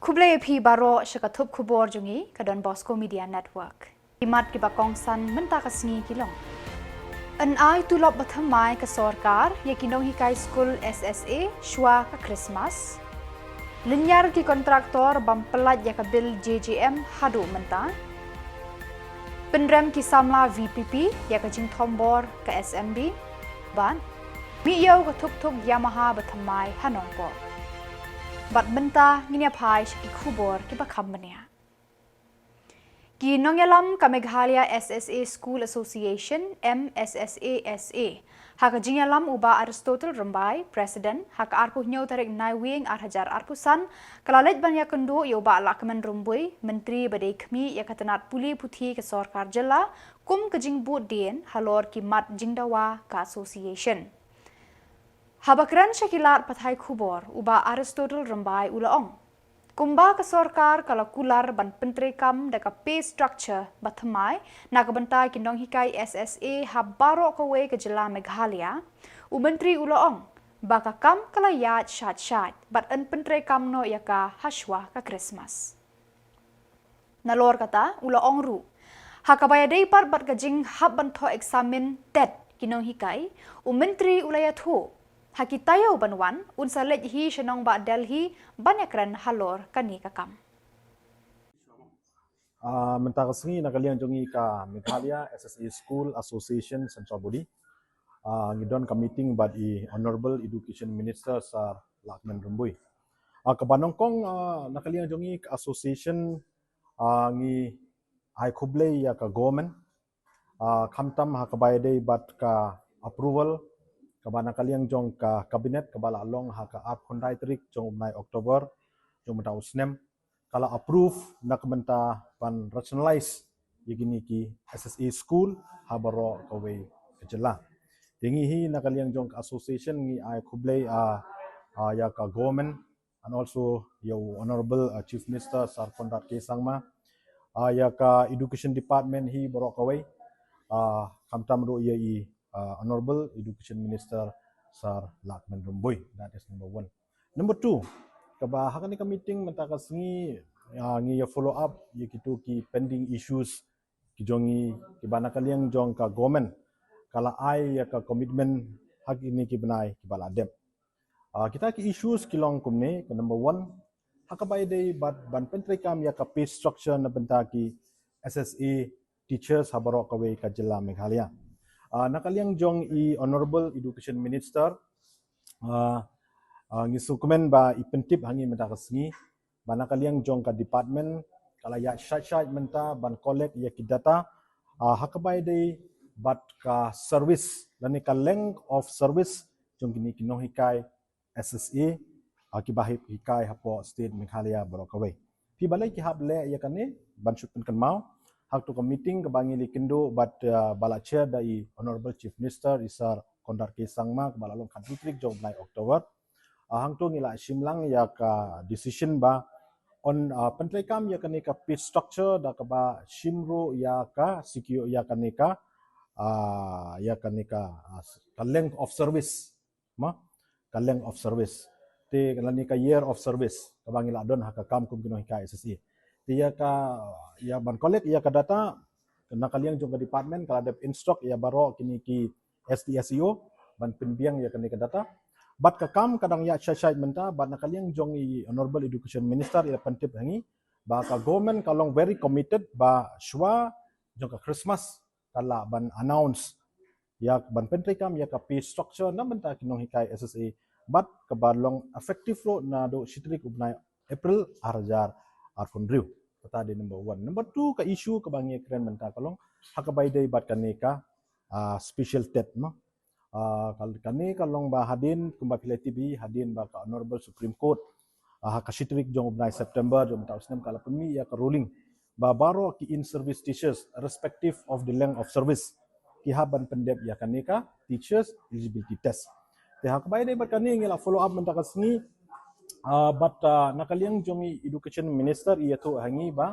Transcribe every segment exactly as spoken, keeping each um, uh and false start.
Khublei ïa phi baroh sha ka thup khubor jong ngi ka Don Bosco Media Network. Ki mat kiba kongsan mynta ka sngi ki long: Yn ai tulop bathymmai ka sorkar ïa ki nonghikai skul S S A shwa ka Krismas. Lynñiar ki kontraktor bym pyllait ïa ka bil J J M haduh mynta. Pynrem ki samla V P P ïa ka jingthombor ka S M B. Bad mih ïew ka thuk thuk Yamaha bathymmai ha Nongpoh. Bad mynta ngin ïa phai sha ki khubor kiba kham bniah. Ki nongïalam ka Meghalaya S S A School Association, M S S A S A, ha ka jingïalam u Bah Aristotle Rymbai, President, ha ka arphew hynñiew tarik Naiwieng ar hajar arphew san, ka la leit ban ïakynduh ïa u Bah Lahkmen Rymbui, Myntri ba dei khmih ïa ka tnat pule puthi ka sorkar jylla, kum ka jingbud dien halor ki mat jingdawa ka association. Haba kren sha ki lad pathai khubor, u Bah Aristotle Rymbai u la ong, kumba ka sorkar ka la kular ban pyntreikam da ka pay structure bathymmai na ka bynta ki nonghikai S S A ha baroh kawei ka jylla Meghalaya, u Myntri u la ong ba ka kam ka la ïaid shait shait bad yn pyntreikam noh ïa ka hashwa ka Krismas. Nalor kata u la ong ruh, ha kaba ïadei pat bad ka jinghap ban thoh eksamin TET ki nonghikai, u Myntri u la ïathuh, ha ki taïew ban wan un sa leit hi sha nongbah Delhi ban ïakren halor kane ka kam. Ah, mynta ka sngi na ka liang jong ngi ka Meghalaya S S A School Association Central Body, ah, ngi don ka meeting bad i Honorable Education Minister Sir Lahkmen Rymbui. Ah, kaba nyngkong, ah, na ka liang jong ngi ka association, ah, ngi ai khublei ïa ka government, ah, khamtam ha kaba ïadei bad ka approval kaba na ka liang jong ka cabinet kaba la long ha ka arphew khyndai tarik jong u bnai October jong mynta u snem, ka la approve na ka bynta ban rationalize ïa kine ki S S A school ha baroh kawei ka jylla. Te ngi hi na ka liang jong ka association ngi ai khublei, ah, ah, ïa ka government and also ïa u Honorable, ah, Chief Minister Sir Conrad K Sangma, ah, ïa ka Education Department hi baroh kawei, ah, khamtam ruh ïa i, ah, Honorable Education Minister Sir Lahkmen Rymbui. That is number one. Number two, kaba ha kane ka meeting mynta ka sngi, ah, ngi ïa follow up ïa kito ki pending issues ki jong ngi kiba na ka liang jong ka government ka la ai ïa ka commitment ha kine ki bnai kiba la dep. Ah, kita ki issues ki long kumne, ka number one, ha kaba ïadei bad ban pyntreikam ïa ka pay structure na bynta ki S S A teachers ha baroh kawei ka jylla Meghalaya. Ah, na ka liang jong i Honorable Education Minister, ah, ah, ngi sngewkmen ba i pyntip ha ngi mynta ka sngi ba na ka liang jong ka department ka la ïaid shait shait mynta ban collect ïa ki data, ah, ha kaba ïadei bad ka service lane ka length of service jong kine ki nonghikai S S A, ah, kiba hap hikai hapoh state Meghalaya baroh kawei. Phi balei ki hap leh ïa kane? Ban shu pynkynmaw, ha kato ka meeting kaba ngi la ïakynduh bad, ah, ba la chair da i Honorable Chief Minister i Sir Conrad K Sangma kaba la long khatduh tarik jong u bnai October, ah, hangto ngi la shim lang ïa ka decision ba yn, ah, pyntreikam ïa kane ka pay structure da kaba shim ruh ïa ka secure ïa kane ka, ah, ïa kane ka, ah, ka length of service, ma, ka length of service, te lane ka year of service kaba ngi la don ha ka kam kum ki nonghikai S S A. Te ïa ka, ïa ban collect ïa ka data na ka liang jong ka department ka la dep instruct ïa baroh kine ki S D S E O ban pynbiang ïa kane ka data. Bad ka kam ka dang ïaid shait shait mynta, bad na ka liang jong i Honorable Education Minister i la pyntip ha ngi ba ka government ka long very committed ba shwa jong ka Christmas ka lah ban announce ïa ban pyntreikam ïa ka pay structure na bynta ki nonghikai S S A bad kaba long effective ruh naduh shi tarik u bnai April ar hajar arphew hynriew. Kata dei number one. Number two, ka issue kaba ngi kren mynta ka long ha kaba ïadei bad kane ka, ah, special TET, ma. Ah, ka, kane ka long ba hadien kumba phi la tip hi, hadien ba ka Honorable Supreme Court, ah, ha ka shi tarik jong u bnai September jong mynta u snem ka la pynmih ïa ka ruling ba baroh ki in service teachers, irrespective of the length of service, ki hap ban pyndep ïa kane ka teachers eligibility test. Te ha kaba ïadei bad kane ngi la follow up mynta ka sngi, ah, bad, ah, na ka liang jong i Education Minister i ïathuh ha ngi ba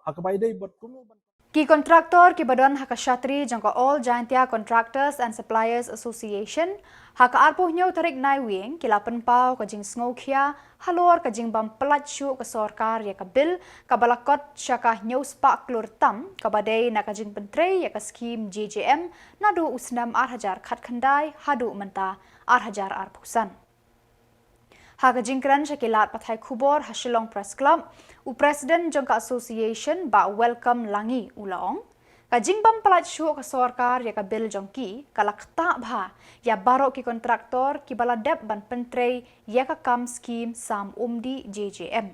ha kaba ïadei bad kumno ban Ki kontraktor kiba don ha ka shatri jong ka All Jaintia Contractors and Suppliers Association, ha ka arphew hynñiew tarik Naiwieng, ki la pynpaw ka jingsngewkhia halor ka jingbym pyllait shuh ka sorkar ïa ka bill kaba la kot sha ka hynñiew spah klur tam, kaba dei na ka jingpyntrei ïa ka skhim J J M naduh u snem ar hajar khatkhyndai haduh mynta ar hajar arphew san. Ha ka jingkren sha ki lad pathai khubor ha Shillong Press Club, u President jong ka Association, Bah Welcome Langi, u la ong, ka jingbym pyllait shuh ka sorkar ïa ka bill jong ki ka la ktah bha ïa baroh ki kontraktor kiba la dep ban pyntrei ïa ka kam skhim sam umdih J J M.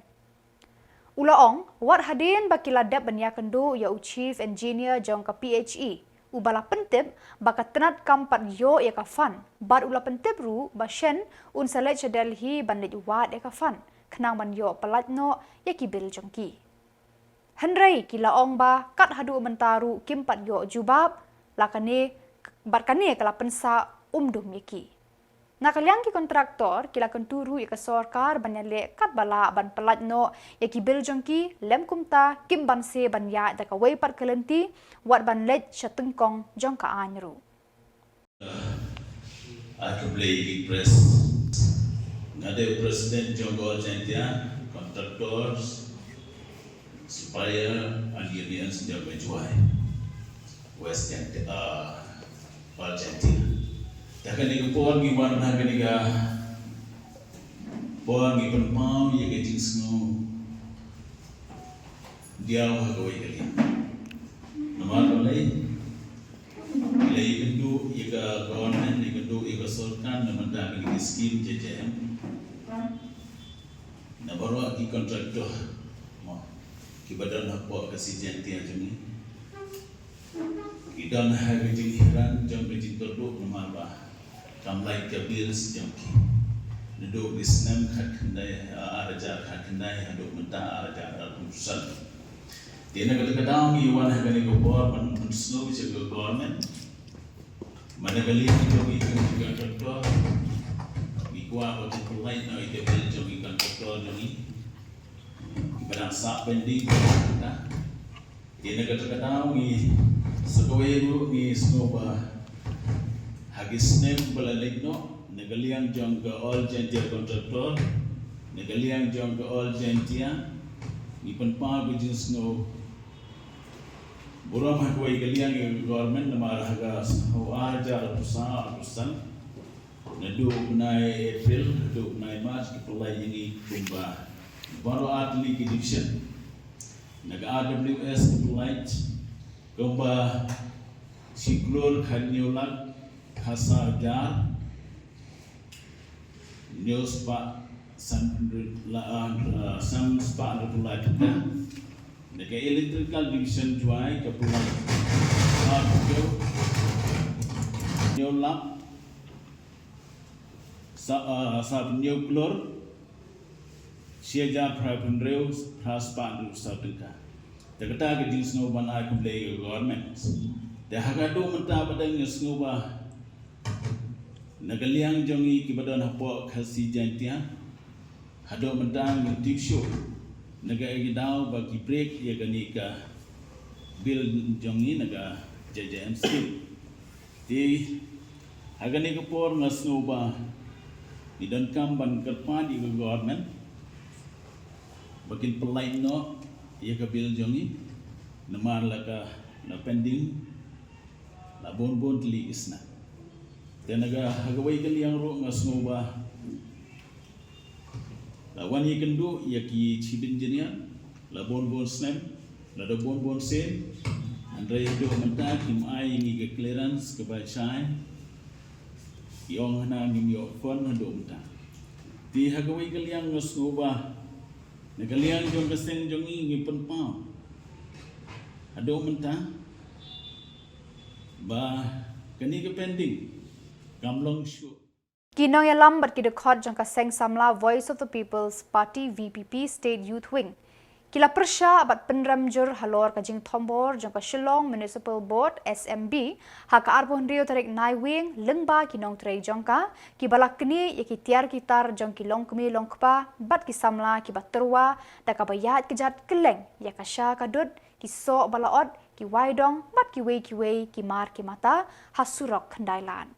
U la ong, wat hadien ba ki la dep ban ïakynduh ïa u Chief Engineer jong ka P H E, uba la pyntip ba ka tnat kam pat ïoh ïa ka fund, bad u la pyntip ruh ba shen un sa leit sha Delhi ban leit wad ïa ka fund, khnang ban ïoh pyllait noh ïa ki bill jong ki. Hynrei ki la ong ba kat haduh mynta ruh kim pat ïoh jubab, la kane, bad kane ka la pynsah umdum ïa ki. Na ka liang ki kontraktor, ki la kyntu ruh ïa ka sorkar ban ïaleh katba lah ban pyllait noh ïa ki bill jong ki, lym kumta kim banse ban ïaid da kawei pat ka lynti, wat ban leit sha tyngkong jong ka aiñ ruh. Ai khublei ïa ki press. Nga dei president jong ka All Jaintia Contractors, Supplier and Unions jong ka Jowai West Jaintia, ah, All Jaintia. Te ha kane ka por ngi wan, ha kane ka por ngi pynpaw ïa ka jingsngew diaw ha kawei ka liang. Namar balei? Ngi la ïakynduh ïa ka government, ïakynduh ïa ka sorkar, namar da kane ka skhim J J M. Na baroh ki kontraktor, mo, kiba don hapoh ka Jaintia jong ngi, ki don ha ka jinghiran jong ka jingkyrduh namar ba kam lait ka bills jong ki. Naduh ki snem khatkhyndai, ah, ar hajar khatkhyndai haduh mynta ar hajar arphew san. Te na kata ka daw ngi wan ha kane ka por ban pynsngew sha ka government. Mano ka liang jong ngi ki kontraktor, ngi kwah ba kin pyllait noh ïa ka bill jong ngi kontraktor jong ngi. Kiba dang sah pending. Te na kata ka daw ngi sa kawei ruh ngi sngew ba ha ki snem ba la leit noh, na ka liang jong ka All Jaintia Contractor, na ka liang jong ka All Jaintia, ngi pynpaw ka jingsngew burom ha kawei ka liang ïa ka government namar ha ka snem ar hajar arphew saw, arphew san, naduh u bnai April haduh u bnai March ki pyllait ïa ngi kumba baroh ar tylli ki division. Na ka R W S ki pyllait kumba shi klur khathynñiew lak khatsaw hajar hynñiew spah sanphew la, ah, san spah hynñiewphew lai tyngka. Na ka Electrical Division Jowai ka pyllait sawphew hynñiew lak sa, ah, sawphew hynñiew klur shi hajar phra phew hynriew phra spah hynriewphew saw tyngka. Te kata ka jingsngew ban ai khublei ïa ka government. Te ha kaduh mynta pat ngi sngew ba na ka liang jong ngi kiba don hapoh Khasi Jaintia, haduh mynta ngim tip shuh na kaei ka daw ba ki break ïa kane ka bill jong ngi na ka J J M scheme. Te ha kane ka por nga sngew ba ngi donkam ban kyrpad ïa ka government ba kin pyllait noh ïa ka bill jong ngi namar la ka la pending la bun bun tylli ki snem. Te na ka ha kawei ka liang ruh nga sngew ba la wan ïakynduh ïa ki chief engineer la bun bun snem, la da bun bun sien, hynrei haduh mynta kim ai ïa ngi ka clearance kaba shai, ki ong hana ngim ïoh fund haduh mynta. Te ha kawei ka liang nga sngew ba na ka liang jong ka seng jong ngi ngi pynpaw haduh mynta ba kane ka pending kam long shuh. Ki nongïalam bad ki dkhot jong ka seng samla Voice of the People's Party, V P P, State Youth Wing, ki la pyrshah bad pynrem jur halor ka jingthombor jong ka Shillong Municipal Board, S M B, ha ka arphew hynriew tarik Naiwieng, lyngba ki nongtrei jong ka, kiba la knieh ïa ki tiar ki tar jong ki longkmie longkpa bad ki samla kiba tyrwa da kaba ïaid kjat kylleng ïa ka sha ka dud ki soh ba la ot, ki waidong bad kiwei kiwei ki mar ki mata ha surok Khyndailad.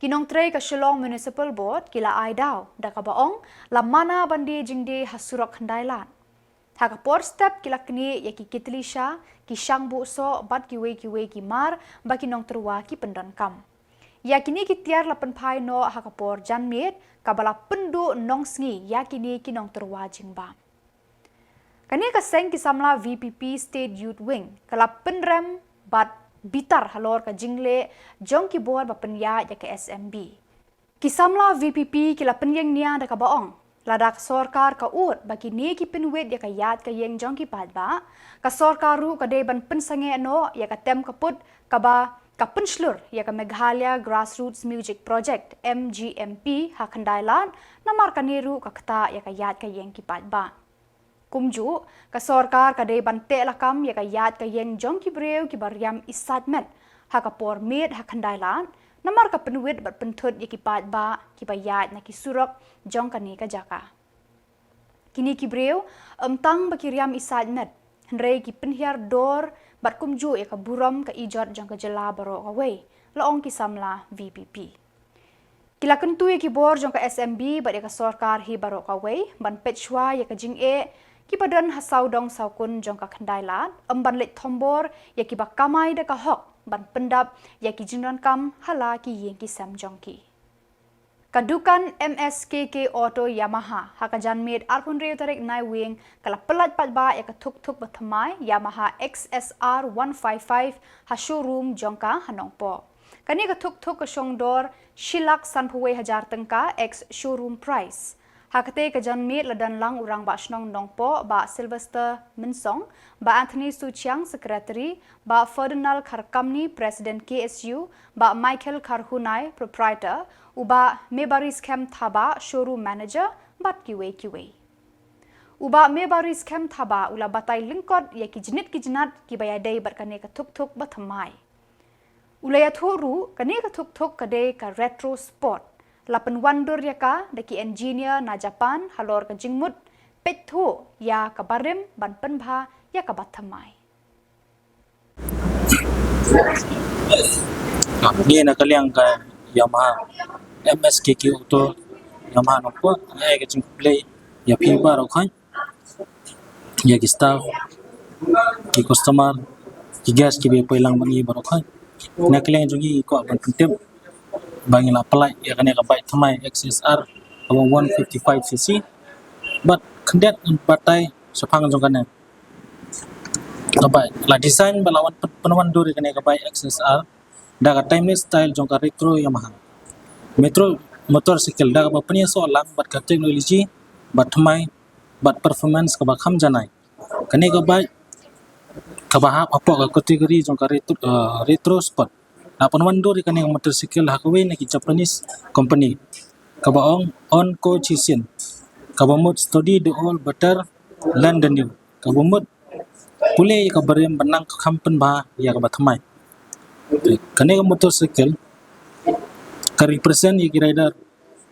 Ki nongtrei ka Shillong Municipal Board ki la ai daw da kaba ong la mana ban die jingdie ha surok Khyndailad. Ha ka por step ki la knieh ïa ki kitlisha, ki shang buh soh bad kiwei kiwei ki mar ba ki nongtyrwa ki pyndonkam. Ïa kine ki tiar la pynphai noh ha ka por janmiet kaba la pynduh nongsngi ïa kine ki nongtyrwa jingbam. Kane ka seng ki samla VPP State Youth Wing ka la pynrem bad bitar halor ka jingleh jong ki bor ba pynïaid ïa ka SMB. Ki samla VPP ki la pynïeng nia da kaba ong, lada ka sorkar ka ud ba kine ki pynwit ïa ka ïaid ka ïeng jong ki paidbah, ka sorkar ruh ka dei ban pynsangeh noh ïa ka tem ka put kaba ka pynshlur ïa ka Meghalaya Grassroots Music Project, MGMP, ha Khyndailad, namar kane ruh ka ktah ïa ka ïaid ka ïeng ki paidbah. Kumjuh, ka sorkar ka dei ban teh lakam ïa ka ïaid ka ïeng jong ki briew kiba riam isaitmet ha ka por miet ha Khyndailad, namar ka pynwit bad pynthut ïa ki paidbah kiba ïaid na ki surok jong kane ka jaka. Kine ki briew, ym tang ba ki riam isaitmet, hynrei ki pynhiar dor bad kumjuh ïa ka burom ka ijot jong ka jylla baroh kawei, la ong ki samla VPP. Ki la kyntu ïa ki bor jong ka SMB bad ïa ka sorkar hi baroh kawei ban peit shuwa ïa ka jingeh kiba don ha sawdong sawkun jong ka Khyndailad, ym ban leit thombor ïa kiba kamai da ka hok ban pyndap ïa ki jingdonkam ha la ki ïing ki sem jong ki. Ka dukan MSKK Auto Yamaha ha ka janmiet arphew hynriew tarik Naiwieng ka la pyllait paidbah ïa ka thuk thuk bathymmai Yamaha XSR one five five ha showroom jong ka ha Nongpoh. Kane ka thuk thuk ka shong dor shi lak sanphew wei hajar tyngka ex showroom price. Ha katei ka janmiet la don lang u Rangbah Shnong Nongpoh Bah Sylvester Mynsong, Bah Anthony Suchiang, Secretary, Bah Ferdinand Kharkamni, President KSU, Bah Michael Kharhunai, Proprietor, u Bah Mebaris Khem Thabah, Showroom Manager, bad kiwei kiwei. U Bah Mebaris Khem Thabah u la batai lyngkot ïa ki jnit ki jnat kiba ïadei bad kane ka thuk thuk bathymmai. U la ïathuh ruh kane ka thuk thuk ka dei ka Retro Sport. La pynwandur ïa ka da ki engineer na Japan halor ka jingmut peit thuh ïa ka barim ban pynbha ïa ka bathymmai. Ngi na ka liang ka Yamaha MSKK Auto Yamaha Nongpoh, ai ka jingkhublei ïa phi baroh khoit, ïa ki staff, ki customer, ki guest kiba poi lang bad ngi baroh khoit. Na ka liang jong ngi kwah ban pyntip ba ngi la pyllait ïa kane ka bike thymmai XSR kaba one fifty-five cc. Bad khyndiat batai shaphang jong kane ka bike, la design ba la wan pyn-, pynwandur ïa kane ka bike XSR da ka timeless style jong ka retro Yamaha. Metro motorcycle da kaba pynïasoh lang bad ka technology ba thymmai bad performance kaba kham janai. Kane ka bike kaba hap hapoh ka category jong ka retro, eh, retro sport. La pynwandur ïa kane ka motorcycle ha kawei na ki Japanese company kaba ong Onko Chishin, kaba mut study the old better than the new. Kaba mut pule ïa ka barim bad nang ka kham pynbha ïa kaba thymmai. Kane ka motorcycle ka represent ïa ki rider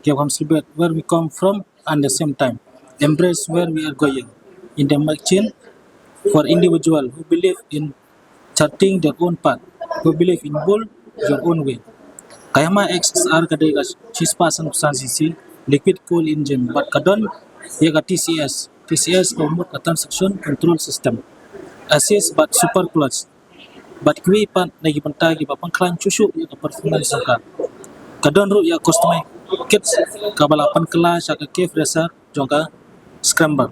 kiba kham sngewbha where we come from and the same time embrace where we are going in the machine for individual who believe in charting their own path, who believe in build your own way. Ka Yamaha XSR ka dei ka shispah sanphew san cc liquid cooled engine bad ka don ïa ka TCS. TCS ka mut ka transaction control system, assist bad super clutch. Bad kiwei pat na ki bynta kiba pynkhlaiñ shuh shuh ïa ka performance jong ka. Ka don ruh ïa ka customized kits kaba la pynkylla sha ka cave racer jong ka scrambler.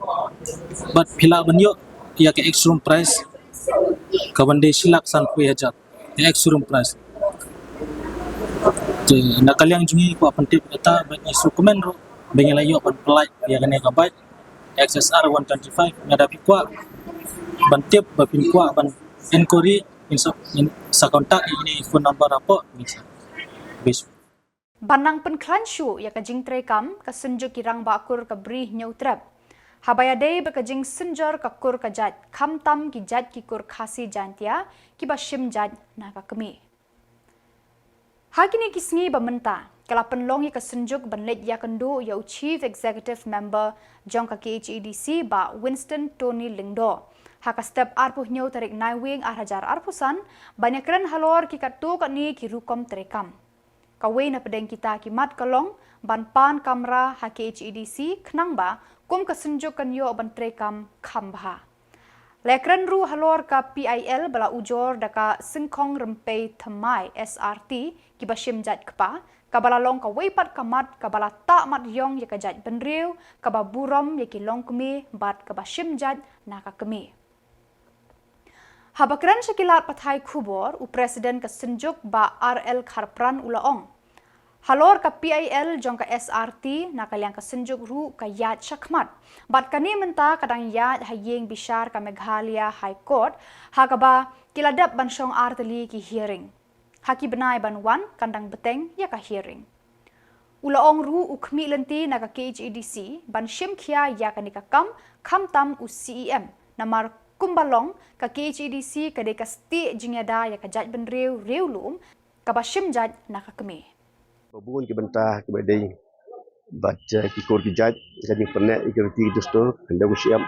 Bad phi lah ban ïoh ïa ka ex showroom price kaban dei shi lak sanphew hajar. Ka ex showroom price. Te na ka liang jong ngi kwah pyntip kata ba ngi shu comment ruh ba ngi la ïoh ban pyllait ïa kane ka bike XSR one twenty-five. Lada phi kwah ban tip, ba phi kwah ban inquiry, ngin sa, ngin sa contact ïa kine phone number hapoh, ngin sa. Bes. Ban nang pynkhlaiñ shuh ïa ka jingtreikam, ka Synjuk ki Rangbah Kur ka Bri Hynñiewtrep, haba ïadei bad ka jingsynjor ka kur ka jait, khamtam ki jait ki kur Khasi Jaintia kiba shim jait na ka kmie. Ha kine ki sngi ba mynta, ka la pynlong ïa ka Synjuk ban leit ïakynduh ïa u Chief Executive Member jong ka KHADC, Bah Winston Tony Lyngdoh, Ha ka step arphew hynñiew tarik Naiwieng ar hajar arphew san, ban ïakren halor ki katto katne ki rukom treikam. Kawei na pdeng kita ki mat ka long ban pan kamra ha K H A D C khnang ba kum ka Synjuk kan ïoh ban treikam kham bha. La ïakren ruh halor ka P I L ba la ujor da ka Syngkhong Rympei Thymmai, S R T, kiba shim jait kpa, kaba la long kawei pat ka mat kaba la tah mat ïong ïa ka jaitbynriew, kaba burom ïa ki longkmie bad kaba shim jait na ka kmie. Haba kren sha ki lad pathai khubor, u President ka Synjuk Bah R L Kharpran u la ong, halor ka P I L jong ka S R T, na ka liang ka Synjuk ruh ka ïaid shakhmat. Bad kane mynta ka dang ïaid ha ïing bishar ka Meghalaya High Court, ha kaba ki la dep ban shong ar tylli ki hearing. Ha ki bnai ban wan kan dang bteng ïa ka hearing. U la ong ruh u khmih lynti na ka K H A D C ban shim khia ïa kane ka kam, khamtam u C E M, namar kumba long, ka K H A D C ka dei ka stieh jingïada ïa ka jaitbynriew riewlum, kaba shim jait na ka kmie. Ba bun ki bynta kiba dei bad, eh, ki kur ki jait, ka jingpyneh ïa ki riti ki dustur, khyndew ka C E M.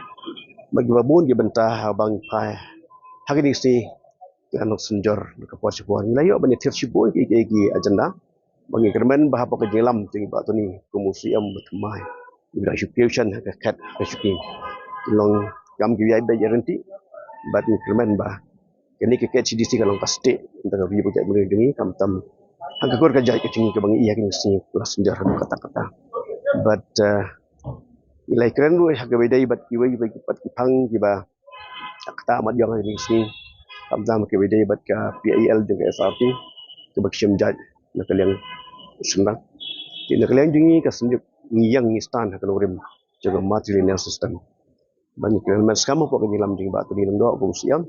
Bad kiba bun ki bynta ha ba ngi phai ha kine ki sngi, ki anok synjor ka por sha por. Ngi la ïoh ban ïathir shibun ki, ki, ki agenda. Ba ngi kyrmen ba hapoh ka jingïalam jong i Bah Tony kum u C E M ba thymmai, ngi dang shu pynshai ha ka khet ka shuki. Ki long kam ki ïai beit ïa ryntih. Bad ngi kyrmen ba kane ka K H A D C ka long ka stieh, tang ka ri ba ka jaitbynriew jong ngi, khamtam ha ka kur ka jait ka jong ngi kaba ngi ïa kine ki sngi la synjor haduh katta katta. Bad, eh, ngi la ïakren ruh ha kaba ïadei bad kiwei kiwei pat ki phang kiba kata mat ïong ha kine ki sngi, khamtam ha kaba ïadei bad ka P I L jong ka S R T kaba ki shim jait na ka liang shynrang. Te na ka liang jong ngi ka Synjuk ngi ïeng ngi stand ha ka nongrim jong ka matrilineal system. Ba ngi kyrmen skhem hapoh ka jingïalam jong i Bah Tony Lyngdoh kum u C E M,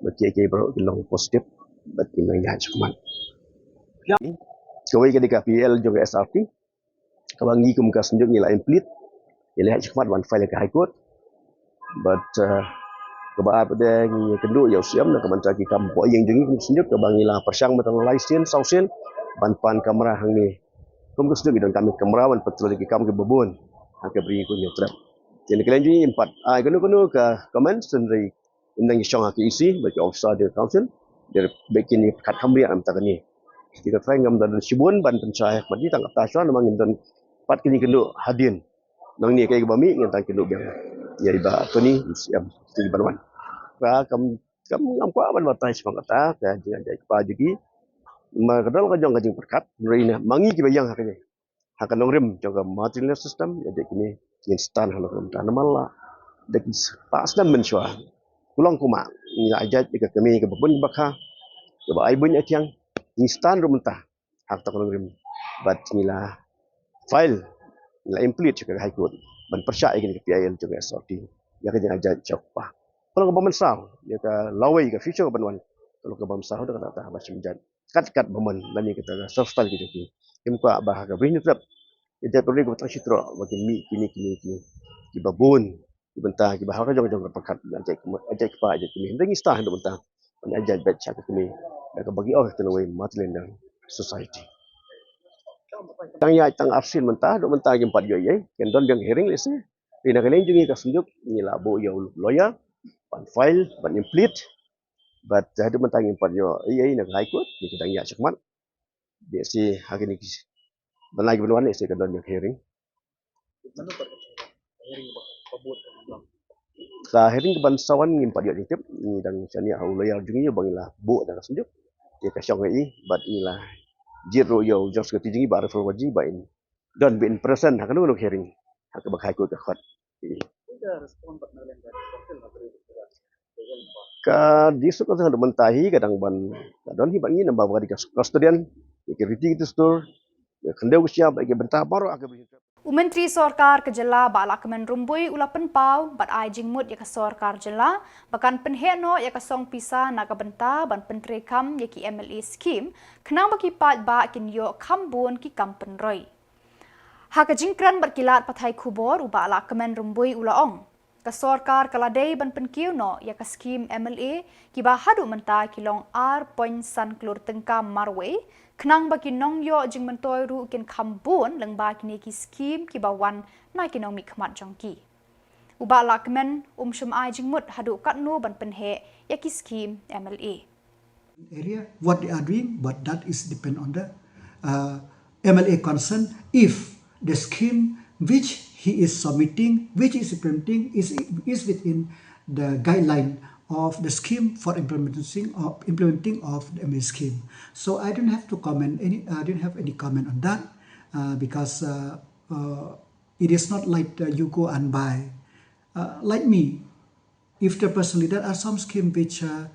ba kiei kiei baroh ki long positive bad kin nang ïaid shakhmat. Kawei ka dei ka P I L jong ka S R T, kaba ngi kum ka Synjuk ngi la ïa plead, ngi la ïaid shakhmat ban file ïa ka High Court. Bad, eh, kaba ar pat de ngi ïakynduh ïa u C E M na ka bynta ki kam hapoh ïing jong ngi kum ka Synjuk, kaba ngi la pyrshang mynta lai sien saw sien ban pan kamra hangne. Kum ka Synjuk ngi donkam ïa ka kamra ban patrol ïa ki kam kiba bun ha ka Bri Hynñiewtrep. Te na ka liang jong ngi ngim pat ai kano kano ka comment, hynrei ngin nang ïashong ha ka E C bad ki officer jong ka council, dei ba kin ïa pyrkhat kham riang na ka bynta kane. Te ka trai ngam da don shibun ban pynshai ha khmat jong ngi, tang kata shuwa namar ngim don pat ka jingkynduh hadien. Nangne kaei kaba mih ngin tang kynduh biang ïa i Bah Tony, C E M, te ban wan. Ka kam, kam ngam kwah ban batai shaphang kata ka jingïaid kpa jong ki. Ma ka dei ka jong ka jingpyrkhat, hynrei na ma ngi kiba ïeng ha kane, ha ka nongrim jong ka matrilineal system, ïa dei kine ngin stand halor ka bynta namar la da ki spah snem mynshuwa u long kumba ngi la ïaid ïa ka kmie kaba bun kaba kha, kaba ai buiñ ai thiang, ngi stand ruh mynta ha kata ka nongrim. Bad ngi la file, ngi la ïa plead sha ka High Court ban pyrshah ïa kane ka P I L jong ka S R T ïa ka jingïaid sha u kpa. Ka long kaba mynsaw ïa ka lawei, ka future kaban wan, ka long kaba mynsaw da kata kata ba shim jait. Kat kat ba mon lane kata ka self style ki jong ki. Kim kwah ba ha ka Bri Hynñiewtrep ïa dei pyrshah kaba tang shi troh ba kin mih kine kine ki, kiba bun ki bynta kiba ha ka jong ka jong ka pyrkhat ïa jait kmie, ïa jait kpa, ïa jait kmie. Hynrei ngi stand haduh mynta ban ïa jait beit sha ka kmie da kaba ki ong ka nongwei matrilineal society. Tang ïa tang arsien mynta, haduh mynta ngim pat ïoh ei ei, kin don biang hearing lehse. Te na ka liang jong ngi ka Synjuk ngi la buh ïa u lawyer ban file, ban ïa plead. Bad haduh mynta ngim pat ïoh ei ei na ka High Court, ngi ki dang ïaid shakhmat. Dei shi ha kine ki bnai kiban wan lehse ka don ïa ka hearing. Ka hearing kaban sa wan ngim pat ïoh jingtip, ngi dang shaniah ha u lawyer jong ngi ba ngi la buh da ka Synjuk. Te ka shong ha i bad ngi la jied ruh ïa u General Secretary jong ngi Bah Rifle Warji ba in don ba in present ha kano kano ka hearing ha kaba ka High Court ka khot. Ka District Council haduh mynta hi ka dang ban, ka don hi bad ngi namar ba ka dei ka custodian ïa ki riti ki dustur, ïa ka khyndew ka shyiap, ïa ki bynta baroh ha ka Bri Hynñiewtrep. U Myntri Sorkar ka Jylla Bah Lahkmen Rymbui u la pynpaw bad ai jingmut ïa ka Sorkar Jylla ba kan pynheh noh ïa ka song pisa na ka bynta ban pyntreikam ïa ki M L A scheme khnang ba ki paidbah kin ïoh kham bun ki kam pynroi. Ha ka jingkren bad ki lad pathai khubor, u Bah Lahkmen Rymbui u la ong, ka sorkar ka la dei ban pynkiew noh ïa ka skhim M L A kiba haduh mynta ki long ar point san klur tyngka marwei, khnang ba ki nongïoh jingmyntoi ruh kin kham bun lyngba kine ki skhim kiba wan na ki nongmihkhmat jong ki. U Bah Lahkmen um shym ai jingmut haduh katno ban pynheh ïa ki skhim M L A. Area what they are doing, but that is depend on the uh, M L A concern. If the scheme which he is submitting, which is implementing, is is within the guideline of the scheme for implementing of implementing of the M L A scheme. So I don't have to comment any. I don't have any comment on that uh, because uh, uh, it is not like uh, you go and buy. Uh, like me, if the personally, there are some scheme which uh,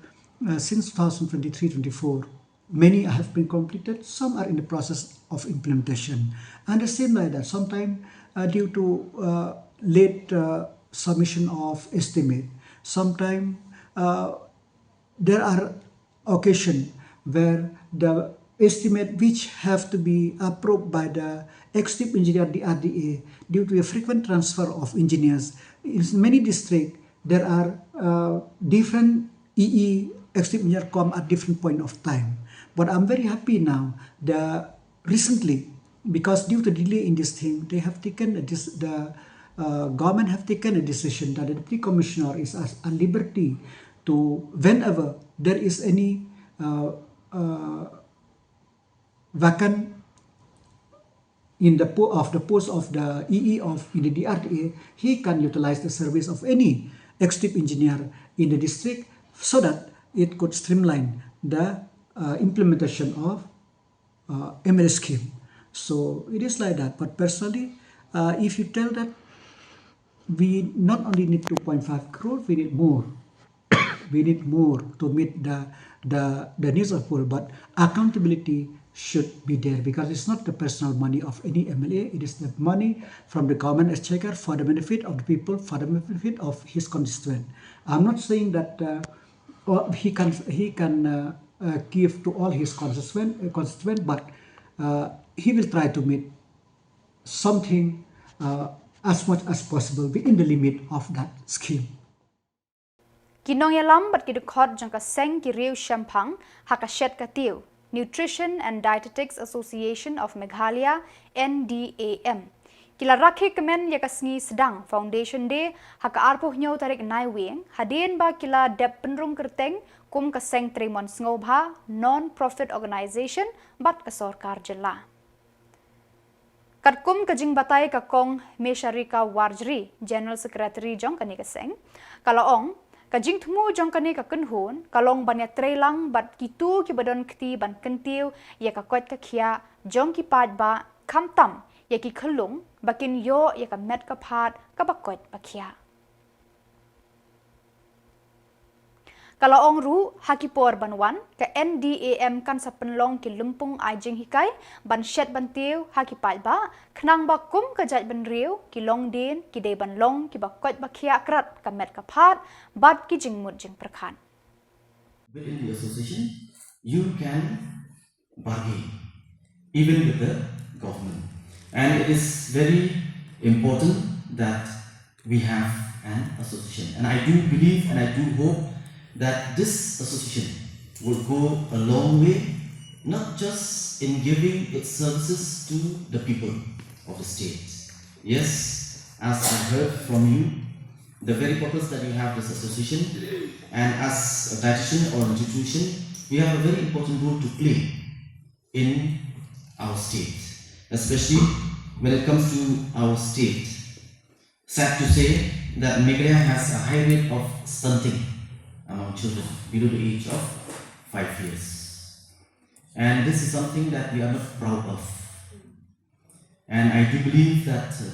uh, since two thousand twenty-three twenty-four, many have been completed, some are in the process of implementation. And the same like that, sometimes uh, due to uh, late uh, submission of estimate, sometimes uh, there are occasion where the estimate which have to be approved by the executive engineer D R D A due to a frequent transfer of engineers in many districts, there are uh, different E E executive engineer come at different point of time. But I'm very happy now. The recently, because due to delay in this thing, they have taken a dis- the uh, government have taken a decision that the deputy commissioner is at, at liberty to, whenever there is any uh, uh, vacant in the po- of the post of the E E of in the D R D A, he can utilize the service of any executive engineer in the district so that it could streamline the uh, implementation of uh, M L A scheme. So it is like that. But personally, uh, if you tell that we not only need two point five crore, we need more. We need more to meet the the the needs of poor. But accountability should be there because it's not the personal money of any M L A. It is the money from the government exchequer for the benefit of the people, for the benefit of his constituent. I'm not saying that uh, or he can he can uh, uh, give to all his constituent, uh, constituent but uh, he will try to meet something uh, as much as possible within the limit of that scheme. Ki nongïalam bad ki dkhot jong ka seng ki riew shemphang ha ka shet ka tiew Nutrition and Dietetics Association of Meghalaya, N D A M, ki la rakhe kmen ïa ka sngi sdang Foundation Day ha ka arphew hynñiew tarik Naiwieng, hadien ba ki la dep pynrung kyrteng kum ka seng trei mon sngewbha, non profit organisation, bad ka sorkar jylla. Katkum ka jingbatai ka Kong Mesharika Warjri, General Secretary jong kane ka seng, ka la ong, ka jingthmu jong kane ka kynhun ka long ban ïa trei lang bad kito kiba don kti ban kyntiew ïa ka koit ka khiah jong ki paidbah, khamtam ïa ki khyllung ba kin ïoh ïa ka met ka phad kaba koit ba khiah. Ka la ong ruh, ha ki por ban wan, ka N D A M kan sa pynlong ki lympung ai jinghikai ban shet ban tiew ha ki paidbah, khnang ba kum ka jaitbynriew, ki longdien ki dei ban long kiba koit ba khiah krat ka met ka phad bad ki jingmut jingpyrkhat. Within the association, you can bargain, even with the government. And it is very important that we have an association. And I do believe and I do hope that this association will go a long way, not just in giving its services to the people of the state. Yes, as I heard from you, the very purpose that you have this association, and as a dietitian or a nutrition, you have a very important role to play in our state, especially when it comes to our state. Sad to say that Meghalaya has a high rate of stunting among children below the age of five years. And this is something that we are not proud of. And I do believe that uh,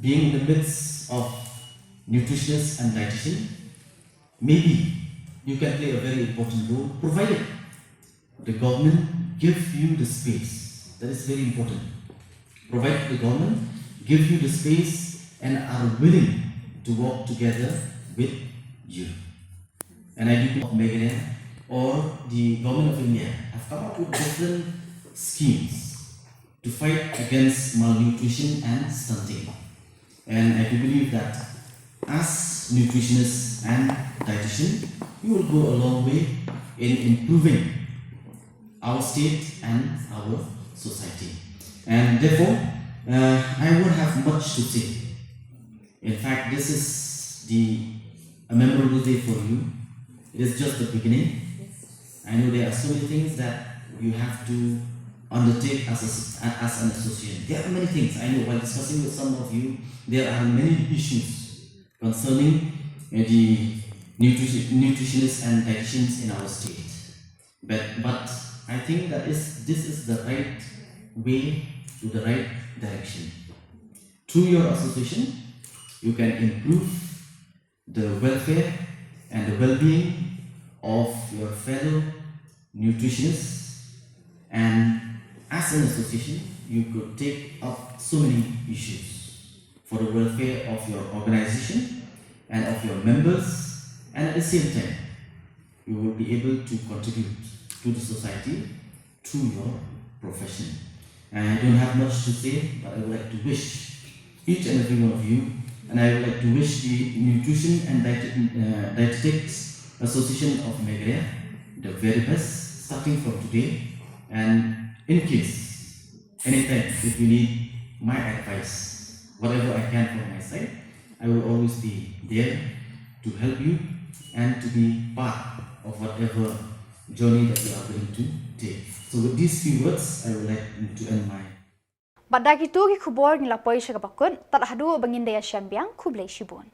being in the midst of nutritionists and dietitian, maybe you can play a very important role, provided the government give you the space. That is very important. Provided the government give you the space and are willing to work together with you. And I do believe Meghalaya or the government of India have come up with different schemes to fight against malnutrition and stunting. And I do believe that as nutritionists and dietitian, you will go a long way in improving our state and our society. And therefore, uh, I won't have much to say. In fact, this is the a memorable day for you. It is just the beginning. I know there are so many things that you have to undertake as a, as an association. There are many things. I know while discussing with some of you, there are many issues concerning uh, the nutrition, nutritionists and dietitians in our state. But but I think that is this is the right way to the right direction. Through your association, you can improve the welfare and the well-being of your fellow nutritionists, and as an association, you could take up so many issues for the welfare of your organization and of your members, and at the same time, you will be able to contribute to the society through your profession. And I don't have much to say, but I would like to wish each and every one of you, and I would like to wish the Nutrition and Diet- uh, Dietetics Association of Meghalaya the very best, starting from today. And in case, anytime, if you need my advice, whatever I can from my side, I will always be there to help you and to be part of whatever journey that you are willing to take. So with these few words, I would like to end my Bad da kitu ki khubor ngi la poi sha kaba kut, tad haduh ba ngin da ïa shem biang, khublei shibun.